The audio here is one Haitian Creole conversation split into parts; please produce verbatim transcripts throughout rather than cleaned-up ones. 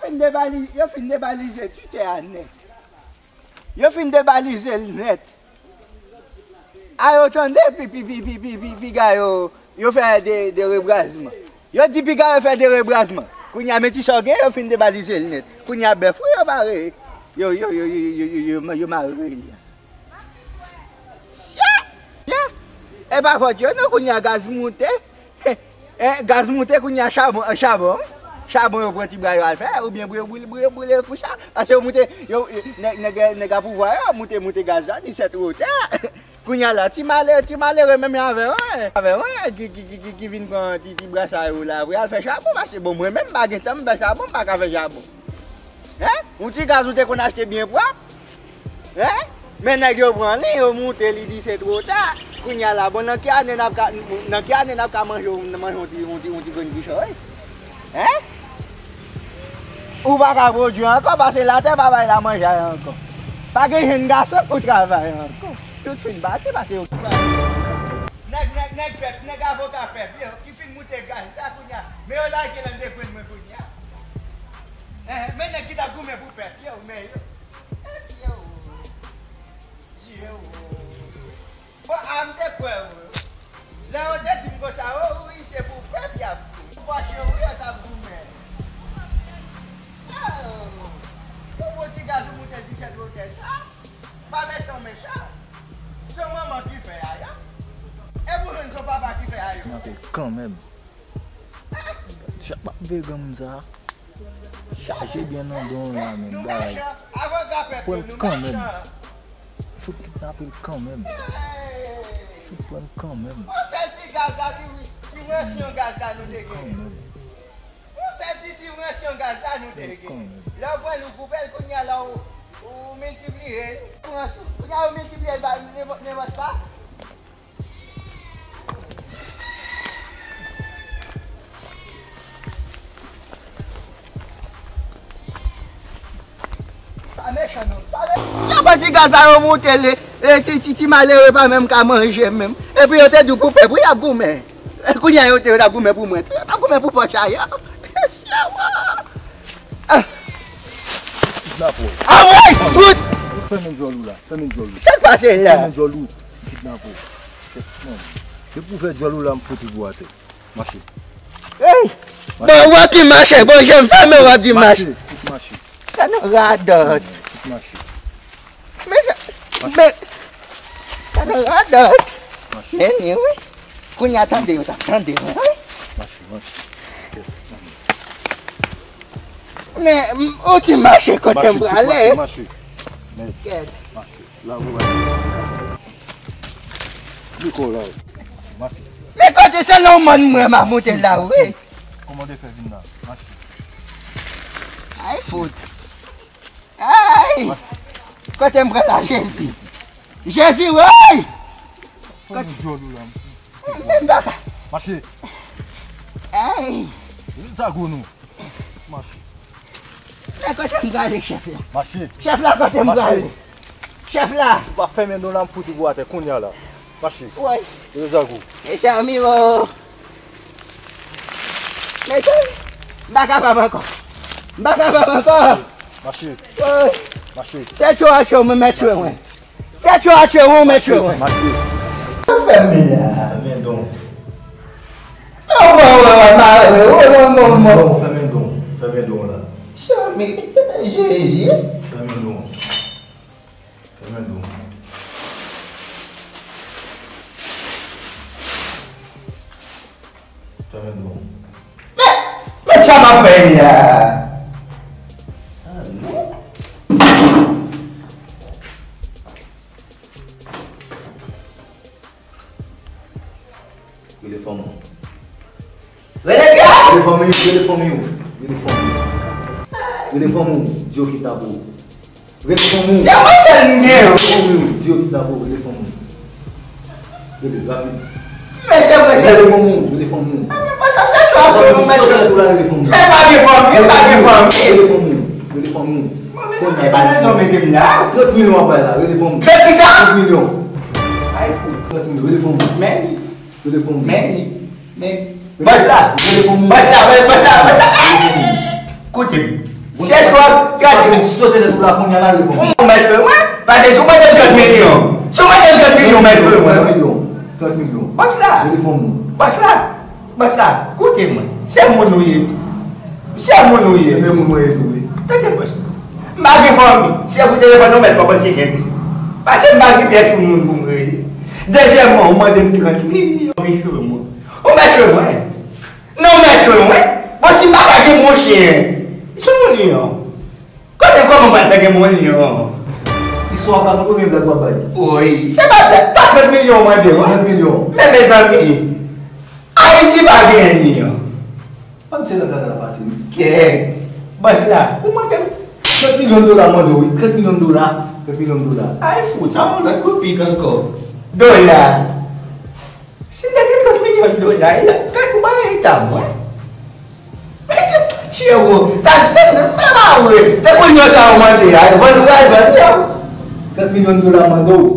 Fin debali-, yo fin debalize Twitter a nèt. Yo fin debalize l nèt. A yo tande, pi, pi, pi, pi, pi, pi, piga yo, yo fè de, de rebrazman. Yo di piga yo fè de rebrazman. Kounye a, men ti sa w gen, yo fin debalize l nèt. Kounye a, bèf ou yo mare. Yo, yo, yo mare li. Ya! Ya! E pa fòt yo, non, kounye a, gaz moute. Eh, gaz moute kounye a chabon, eh, chabon. Chabon yo pran ti bra yo al fè, oubyen pou yo brile, brile, brile kou sa. Paske yo moute, yo, nèg, nèg, nèg a pouvwa yo, moute, moute gaz la, disèt wotè. Kounye a la, ti malere, ti malere menm avè wen, avè wen, ki, ki, ki, ki, ki vin pran ti, ti bra sa yo la, pou y al fè chabon, paske bon, mwen menm, m pa gen tan, m fè chabon, m pa ka fè chabon. Hein? Yon ti gaz ou te konn achte byen pwòp? Hein? Men nèg yo pran li, yo moute li di se twò ta. Kounye a la, bon, nan ki ane n ap ka, nan ki ane n ap ka manje, manje yon ti, yon ti, yon ti grenn kichòy? Hein? Ou pa ka pwodui ankò, paske latè pa bay la manje ankò. Pa gen jenn gason pou travay ankò. Tout fin pati, paske yo... Nèg, nèg, nèg pèp, nèg avoka pèp, yo, ki fin moute gaz la kounye a. Men yo lage l anndan grenn mwen kounye a. Eh, men nèg ki t ap goumen pou pèp yo, men yo. Mesye, o. Dye, o. Bon, a m te kwè, o. Lè yo te di m konsa, o, wi, se pou pèp y ap goumen. Pou pòch yo, wi, yo t ap goumen. Oh. Pou bon ti gaz ou moute disèt wotè sa. Pa mechan, mechan. Se yon manman ki fè a, ya. E pou jwenn se yon papa ki fè a, yo. Kanmenm. Sa p ap veye granmoun sa. Chaje byen nan don la, men bagay. Pran l kanmenm. Fout kidnape l kanmenm. Fout pran l kanmenm. Yon sèl ti gaz la, ti, ti ransyon gaz la nou te gen. Yon sèl ti, ti ransyon gaz la nou te gen. Lè w pran l, ou koupe l, kounye a la, ou, ou miltipliye l. Kounye a, ou miltipliye l pa nenpòt, nenpòt pa. Pa mechan non. Pa mechan. Yo pran ti gaz la yo moute li. E ti, ti, ti malere pa menm ka manje menm. Epi yo te di w pou pèp wi y ap goumen. E kounye a yo te, yo t ap goumen pou mwen tou. Yo t ap goumen pou pòch a yo. Ah. Kidnape w. Ah, woy, fout! Fèmen djòl ou la, fèmen djòl ou. Sa k pase la? Fèmen djòl ou, kidnape w. Depi w fè djòl ou la, m fout ou atè. Mache. Hey! Bon, w ap di mache, bon, jan m fèmen, w ap di mache. Mache, fout mache. Sa nan radòt. Fout mache. Men sa, men, sa nan radòt. Men ni, wi. Kounye a tande yo t ap tande mwen, wi. Men, m, ou di mache kote m prale. Mache, mache, mache. Kèt. Mache. La, ou la. Li kò la. Mache. Men kote se nan mòn mwen m ap monte la, wi. Kòmande fè vin la. Mache. Ay, fout. Ay! Kote m pran la, Jezi? Jezi, woy! Fò nou djòl ou la, m... Men m pa ka. Mache. Ay! Sa gwo nou. Mache. Men kote m prale, chèf la? Mache. Chèf la, kote m prale? Mache. Chèf la! Ou pa fèmen non la, m fout ou atè kounye a la. Mache. Woy. Yo zagou. Mezanmi, o. Mezanmi, m pa kapab ankò. M pa kapab ankò. Mache. Woy. Mache. Se tchou a tchou, mwen mèt tchwe mwen. Se tchou a tchwe mwen, mèt tchwe mwen. Mache. Ou fè m la. Fèmen don. Non, mwen, mwen, mwen, mare, o, non, non, non. Non, fèmen don. Fèmen don la. Mezanmi, Jezi. Fèmen don. Fèmen don. Fèmen don. Men, men sa m ap fè la. Rele fanmi w. Rele kiyès? Rele fanmi w, rele fanmi w. Rele fanmi w. Rele fanmi w, di yo kidnape w. Rele fanmi w. Se mwen sèl m gen. Rele fanmi w, di yo kidnape w, rele fanmi w. Rele, rapid. Men se mwen sèl. Rele fanmi w, rele fanmi w. Men pa sa, se twa fanmi w, mèt. Rele fanmi w. Men pa gen fanmi, pa gen fanmi. Rele fanmi w, rele fanmi w. Kounye a, e pa nan zòn mete m la. Trant milyon w ap bay la, rele fanmi w. Trant kisa? Trant milyon. Ay, fou. Trant milyon, rele fanmi w. Men li. Telefòn. Men li, men li. Bòs la, bòs la, bòs la, bòs la, bòs la. Koute m. Ou te tèt ou la kounye a la, leve. Ou mèt jwe mwen? Paske si w mande m trant milyon, si w mande m trant milyon, mèt jwe mwen. Trant milyon. Trant milyon. Bòs la. Leve fon moun. Bòs la. Bòs la. Koute mwen. Se moun ou ye tou. Se moun ou ye. Men moun mwen ye tou, wi. Tande bòs la. M pa gen fanmi. Se pou telefòn ou mèt kòmanse kenbe. Paske m pa gen pyès moun pou m rele. Dezyèmman, ou mande m trant milyon, vin jwe mwen. Ou mèt jwe mwen. Non, mèt jwe mwen. Bon, si m pa ka gen monchè, se moun li an. Kote kòman mwen fè gen moun li an? Istwa pa gen premye blag w ap bay. Wi, se pa blag. Pa trant milyon w mande w, an? Trant milyon. Men mezanmi, Ayiti pa gen li an. Pa m se nan kaka la pase, wi. Kèt. Bòs la, ou mande m. Trant milyon dola m mande w, wi. Trant milyon dola. Trant milyon dola. Ay, fout, sa yon lòt kopi ankò. Dola. Si m te gen trant milyon dola, e la, gad kouman eta mwen. Tchye wo, ta, ta, mwen pa wè. Te konn yo sa w mande a, vann ou pral vann yo. Trant milyon dola m mande w.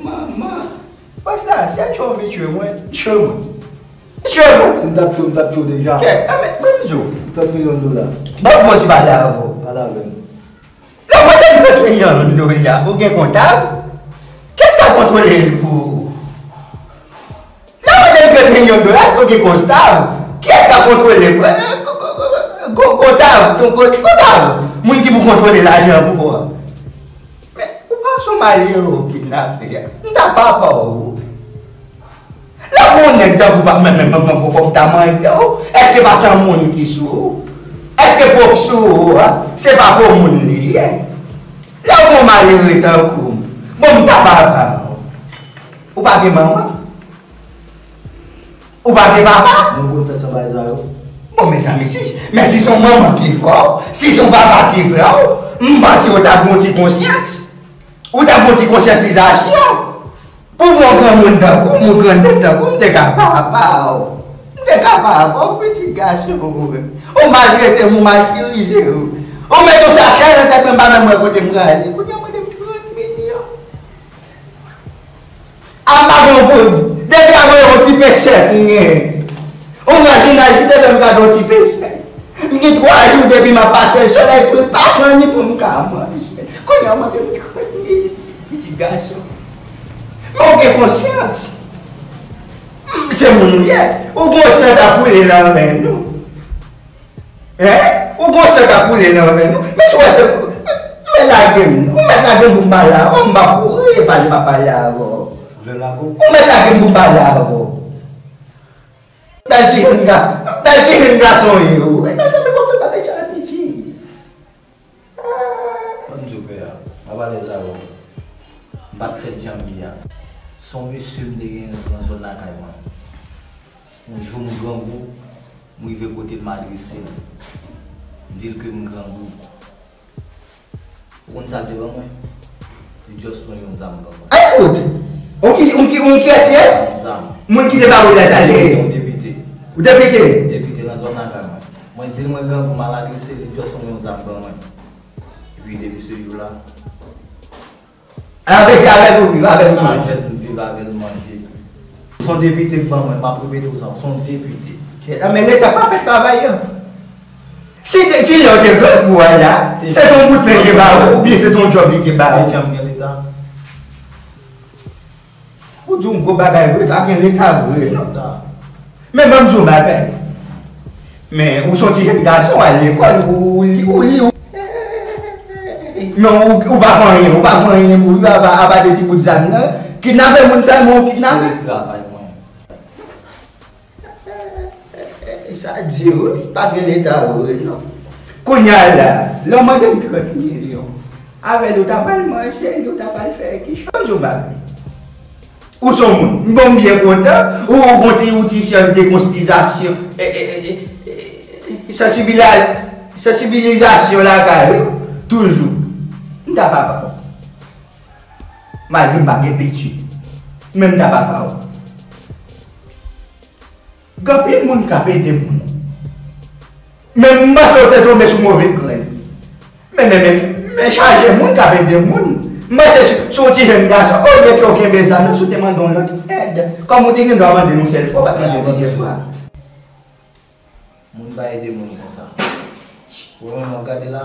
Manman, bòs la, si a tchwe w vin tchwe mwen, tchwe mwen. Tchwe mwen. Si m t ap tchwe w, m t ap tchwe w deja. Kèt, a, men, ban m di w. Trant milyon dola. Ban m fè yon ti pale avè w. Pale avè m. Lè w mande m trant milyon dola, ou gen kontab? Kiyès k ap kontwole l pou ou? Lè w mande m trant milyon dola, èske w gen kontab? Kiyès k ap kontwole l? Ko-, ko-, ko-, ko-, kontab, ton ko-, kontab. Moun ki pou kontwole lajan pou ou a. Men, ou pa se yon malere w kidnape a. M ta papa w. Lè w gen yon nèg tankou pa, men, men, men, men, fò m ta mande w, èske pa san moun ki sou ou? Èske po k sou ou a, se pa po moun li ye? Lè w gen yon malere tankou m, bon, m ta papa w. Ou pa gen manman? Ou pa gen papa? Mwen konn fèt san bagay sa yo. Bon, mezanmi, si, men si se yon manman ki fè w, si se yon papa ki fè w, m panse w t ap gen yon ti konsyans. Ou t ap gen yon ti konsyantizasyon. Pou bon granmoun tankou m, yon granntèt tankou m, m te ka papa w. M te ka papa w, pitit gason mwen. Ou maltrete m, ou masirize w. Ou met yon sak chay nan tèt mwen, m pa menm wè kote m prale. Kounye a w mande m trant milyon. A m pa gen yon pwob. Depi a voye yon ti pechè m gen. Yon vwazinaj ki te fè m gade yon ti pechè. M gen twa jou depi m ap pase l, solèy pou l pa pran ni pou m ka manje. Kounye a w mande m trant milyon. Pitit gason. Men w gen konsyans. Se moun ou ye. Ou gon san k ap koule nan venn ou. Hein? Ou gon san k ap koule nan venn ou. Men si w wè se, men lage m. Ou mèt lage m pou m pale avè w. M p ap kouri, pale m ap pale avè w. Ou vle lage w? Ou mèt lage m pou m pale avè w. Bèl ti jèn ga-, bèl ti jèn gason w ye, wi. Mezanmi, kòman fè pa fè sa piti? Ban m di w, pè a, m ap alèz avè w. M pa t fèt jan m ye a. Se yon mesye m te gen nan zòn lakay mwen. Yon jou m grangou, m rive kote l, m adrese l. M di l ke m grangou. Ou konn sa l te ban mwen? Li just pran yon zam ban mwen. Ay fout! Ou ki, ou ki, ou kiyès ye? Yon zam. Moun ki te ba ou la sa l te ye? Yon depite. Ou depite? Depite nan zòn lakay mwen. Mwen di l mwen grangou, m al adrese l, li just pran yon zam ban mwen. Epi depi se jou la, avè l, avè l ou viv, avè l ou manje. Avè l m viv, avè l m manje. Se yon depite k ban mwen, m ap repete w sa, se yon depite. Kèt, men Leta pa fè travay an. Si, si lè w te grangou a la, se te yon bout pen li te ba ou, oubyen se te yon djòb li te ba ou. Li janm gen Leta. Ou di yon gwo bagay vre, pa gen Leta vre, non. Men ban m di w yon bagay. Men ou se yon ti jèn gason, w al lekòl, ou, ou li, ou li, ou. Men ou, ou pa fè anyen, ou pa fè anyen pou viv apa, apa de ti bout zam nan. Kidnape moun sèlman, ou kidnape. Se travay mwen. E sa di wi, pa gen Leta vre non. Kounye a la, lè w mande m trant milyon, avè l ou ta pral manje, ou ta pral fè kichòy, m di w bagay. Ou se yon moun, m bon, m byen kontan, ou, ou gon ti, ou ti syans de konspirasyon, e, e, e, e, e, sansibiliza-, sansibilizasyon lakay ou, toujou. M ta papa w. Malgre m pa gen pitit, men m ta papa w. Gen anpil moun k ap ede moun. Men m panse w te tonbe sou move grenn. Men, men, men, men chaje moun k ap ede moun. M panse si, si w ti jèn gason, olye ke w kenbe zam nan, si w te mande yon lòt èd, kòm ou te gen dwa mande l yon sèl fwa, w pa t mande plizyè fwa. Moun pa ede moun konsa. Ou wè mwen w ap gade la,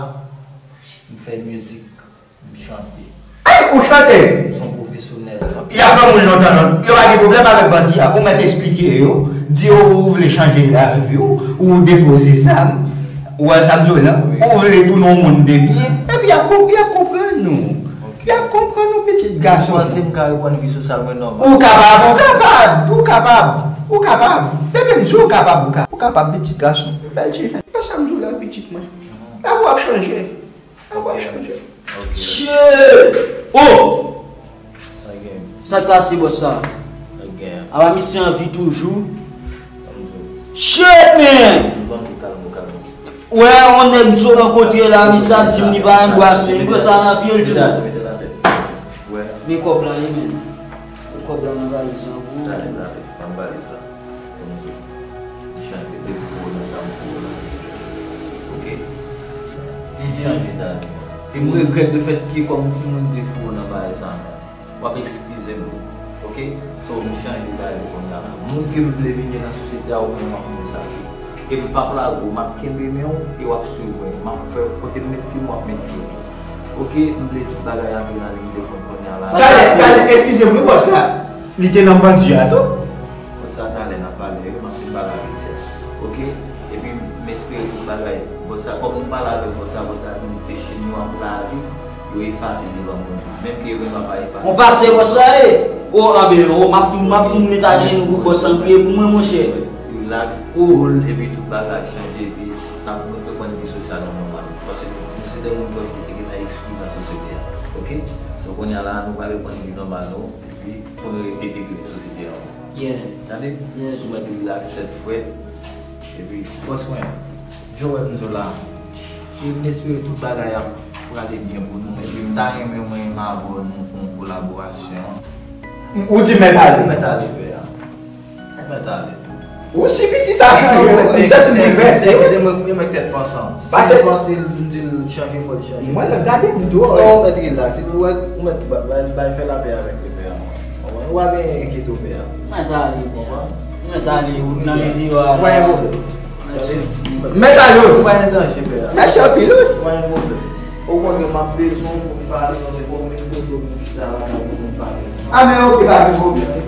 M fè mizik, m chante. Ay, ou chante? M se yon pwofesyonèl. Y ap pran moun lontan, non. Yo pa gen pwoblèm avèk bandi a. Ou mèt esplike yo. Di yo ou vle chanje lavi w, ou depoze zam. Ou wè sa m di w la? Wi. Ou vle tounen yon moun de byen. Epi y ap konp-, y ap konprann nou. Ok. Y ap konprann nou, pitit gason. Ou panse m ka reprann vi sosyal mwen nòmal? Ou kapab, ou kapab, ou kapab, ou kapab. Depi m di w ou kapab, ou ka-, ou kapab, pitit gason. Bèl ti jèn. E sa m di w la, pitit mwen. Lavi w ap chanje. Lavi w ap chanje. Ok. Shit! Oh! Sa k gen? Sa k pase, bòs sa? Sa k gen? Apa misye an vi toujou? Sa m di w? Shit, man! Ou ban m kou kalm ou, kalm ou. Wè, yon nèg m sot rankontre la, misye ap di m li pa renmen bwasyon, li pran sa nan pye l, tjou. Mete l atè, mete l atè. Wè. Men kòb la, wi, men. Men kòb la nan valiz lan pou ou. Talè m la, m ap valiz la. Konn di, m chanje de fou nan sa m fou la. Ok? M chanje dani. E m regrèt le fèt ke kòm timoun te fou nan bagay sa, man. W ap eskize m tou. Ok? So, m chanje dani kounye a. Moun ke m vle vin ye nan sosyete a, ou menm w ap moun sa tou. E m p ap lage w, m ap kenbe men w e w ap swiv mwen. M ap fè kote m met pye m, w ap met pye w. Ok? M vle tout bagay antre nan liy de kont kounye a la. Skalè, Skalè, eskize m wi, bòs la. Li te nan bandi a tou. Bòs la talè n ap pale, wi, m ap fin pale avèk sè. Ok? Epi m espere tout bagay. Bòs la, kòm nou pale avèk bòs la, bòs la di m te Chine yo ap lave, yo efase devan moun yo. Menm ke yo genlè pa efase. On pase bòs la, e? O, anben, o, m ap tou, m ap tou met ajenou pou bòs la, priye pou mwen, monchè. Relax, cool, epi tout bagay chanje, epi n ap reprann vi sosyal nou nòmal. Paske nou se de moun ki te gentan ekskli nan sosyete a. Ok? So, kounye a la, nou pral reprann vi nòmal nou, epi pou nou entegre sosyete a ankò. Yeah. Tande? Yes. Ou mèt rilaks, tèt frèt. Epi, bòs mwen, jan w wè m di w la, e m espere tout bagay ap prale byen pou nou. Epi m ta renmen mwen menm avè w nou fè yon kolaborasyon. Ou di mèt ale? Mèt ale, pè a. Mèt ale. Ou si piti sa chanje, m santi m bouleverse. Yo mèt tèt pansan. Si li panse m di l chanje, fò l chanje. Mwen, lè gade m dwòl. Non, ou mèt rilaks. Ou mèt bay, bay, bay fè lapè avèk li, pè a. Ou pa bezwen enkyete w, pè a. Mèt ale, pè a. Mèt ale, ou nan ide yo a. Pa gen pwoblèm. Mèt soti. Mèt ale, wi. Pa gen danje, pè a. Mèsi anpil, wi. Pa gen pwoblèm. Okontrè, m ap bezwen w pou m pale, paske fò m met kote w pou m chita la, pou m pale. A, men ok, pa gen pwoblèm.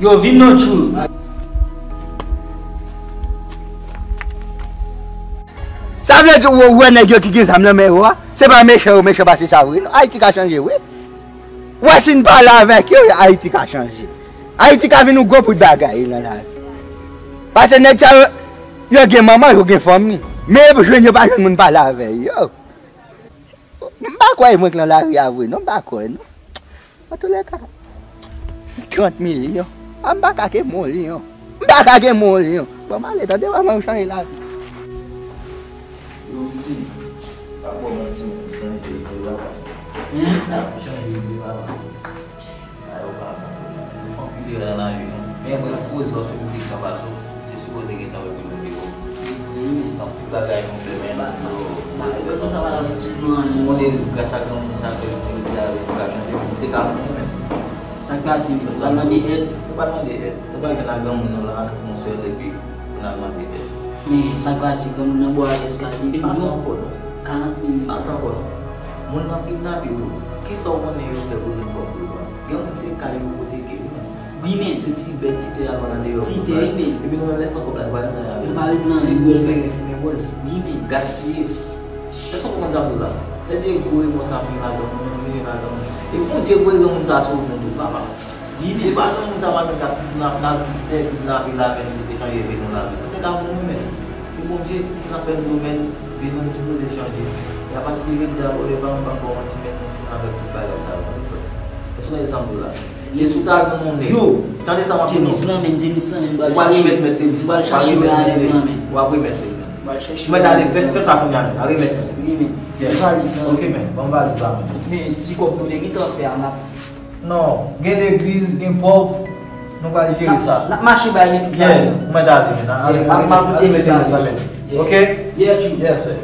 Yo, vin non, tjou. Sa vle di, ou wè nèg yo ki gen zam nan men yo a, se pa mechan yo mechan pase sa vre, non. Ayiti ka chanje, wi. Ou wè, si n pale avèk yo, Ayiti ka chanje. Ayiti ka vin yon gwo bout bagay nan lavi. Paske nèg sa yo, yo gen manman, yo gen fanmi. Men yo jwenn, yo pa jwenn moun pale avè yo. M pa kwè mwen k nan lari a vre, non, m pa kwè, non. Antoulèka, trant milyon. A, m pa ka gen milyon. M pa ka gen milyon. Bon, m ale, tande, manman, m chanje lavi. Yo, m di, pa bon, manti, m chanje ide, papa. M chanje ide, papa. Bagay yo pa bon. Nou fè anpil erè nan lavi nou. Men mwen poze paske m te ka pase w. Ou te sipoze gentan wè pi lwen ke yo. Anpil bagay nou fè, men nou. Malgre nou sa pa t ap di nou anyen. Mwen te gras a granmoun sa ke nou te rete avèk nou ka chanje, nou te ka mouri menm. Sa k pase, menm? Ou pral mande èd? Ou pral mande èd. Nou pral jwenn ak granmoun nou la, nou fè yon sèl epi pou n al mande èd. Men sa k pase, granmoun nan bò a eskalye. Li pase ankò, non. Karant milyon. Pase ankò, non. Moun nan kidnape yo. Kisa w konnen yo fè pou jwenn kòb yo pran? Gen moun se kay yo ipoteke, wi, men. Wi, men. Se ti bèt, ti tè y al vann andeyò. Ti tè, wi, men. Epi nou menm, lè n pran kòb la, nou pa ret nan anyen avè l. Nou pa ret nan anyen. Se gwo pè, se men bòz. Wi, men. Gaspiye. Èske w konprann sa m di w la? Sètadi gwo remò sa m gen ladan mwen, m gen ladan mwen. E Bondye voye granmoun sa sou ou menm tou, papa. Wi, men. Se pa granmoun sa madanm k ap kidnap, n ap, te kidnape l avè nou, te chanje vi nou la. Nou te ka mouri menm. Pou Bondye, nou sa fè nou domèn, vi nou, nou sipoze chanje. E apati de jodi a, olye pa m, pa m ba w manti, men nou fin avèk tout bagay sa yo, tande frè. Èske w tande sa m di w la? Depi w ta jwenn yon nèg. Yo! Tande sa m ap di w, non. Tenis lan, men, tenis lan, men, m pral chache. Ou pral remèt mèt tenis lan. M pral chache, men, avèk lan, men. W ap remèt li. M pral chache. Ou mèt ale, fè, fè sa kounye a, men. Al remèt mèt li. Wi, men. Yeah. Valiz lan. Ok, men. Ban m valiz la, men. Men, ti kòb nou te gentan fè a, n ap. Non, gen legliz, gen pòv. Nou pral jere sa. N ap mache bay li tout la. Yeah, ou mèt ale, men. Ale, ale, ale mete tenis lan, men. Ok? Yeah, true. Yes, sir.